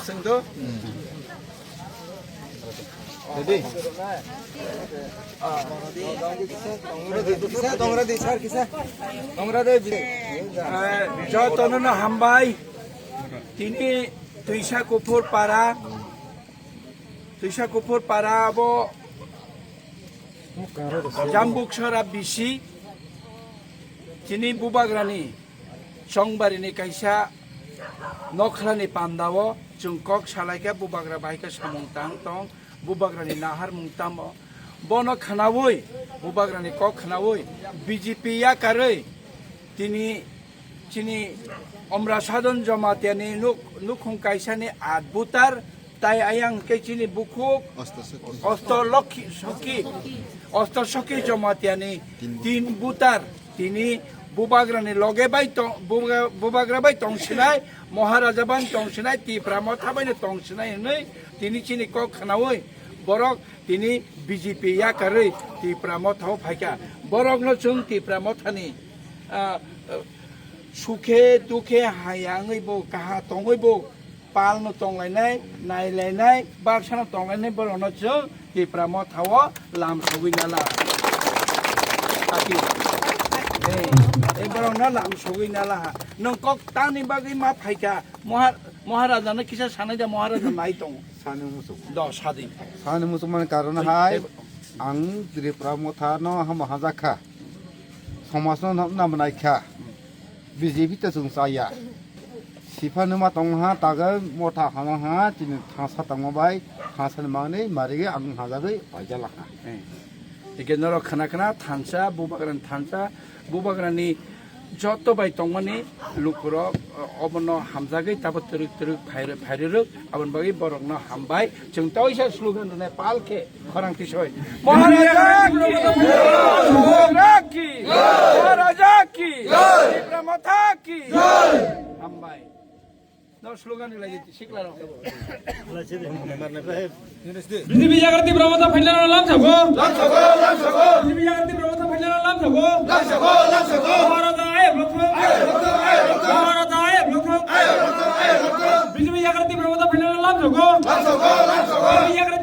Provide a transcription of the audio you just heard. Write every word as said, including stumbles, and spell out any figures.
Sengdo. Jadi. Tongra di, sir, kisa. Tongra di. Eh, jotono no hambai. Tini Tuisa Kuphur Para. Tuisa Kuphur Para abo Jambuk Sora bisi. Tini Bubagrani Chongbarini kaisa nokhlani pandao chwng kok salaikha, Bubagra bai khe samung tang tong, Bubagrani naharmung tamo. Bono khnaui, Bubagrani kok khnaui, B J P yakarwi tini chini Omra Sadon Jomatiani nuk-, nukhung kaisani at butar, tai ayang khe chini bukhuk Osto Sokhi. Osto Lokhi, Sokhi, Osto Sokhi Jomatiani tin butar. Tini Bubagrani loge bai tong, Bubagra, Bubagra bai tongsinai, Maharaja bai tongsinai, Tipra Motha bai no tongsinai hinwi tini chini kok khnaui borok tini B J P yakarwi Tipra Motha o phaikha. Borokno chwng Tipra Mothani, ah, sukhe dukhe hayangwi bo kaha tongwi bo palno tonglainai, nailainai, baksano tonglainai borokno chwng Tipra Mothao lam sogwi nala. Kaki. Ei, ei borokno lam sogwi nala. Nwng kok tamni bagwi ma phaikha? Mohar-, Maharajano kisa sanai da, Maharaja nai tongo. Sani muchung. Do, sadi. Sani muchung mani karon hai, ang Tripura Mothano hamo hajakha. Somajno no, no naikha. B J P ta chwng chaya. Siphano ma tong ha, taga motha hano ha, chini thangsa tongma bai, thangsa ni mangni marigi ang hajagwi paijala ha. Eh. Ike norok khna khna thansa, Bubagrani thansa, Bubagrani joto bai tongmani lukurok, o-, obono hamjagwi tabo twrwk twrwk phairwk phairwk, aboni bagwi borokno hambai. Chwng toisa slogan rwnai pal khe. Khorang tisoi. Maharaja ki! Maharaja ki! Maharaja ki! Tipra Motha ki! Hambai. No slogan ni lagi sikla rok. B J P yakarwi Tipra Motha phailano lam sago. Lam sago, lam sago. B J P yakarwi Tipra Motha phailano lam sago. Lam sago, lam sago. Maharaja ayok lokthok. Ayok lokthok, ayok lokthok. Maharaja ayok lokthok. Ayok lokthok, ayok lokthok. B J P yakarwi Tipra Motha phailano lam sago. Lam sago, lam sago. B J P yakarwi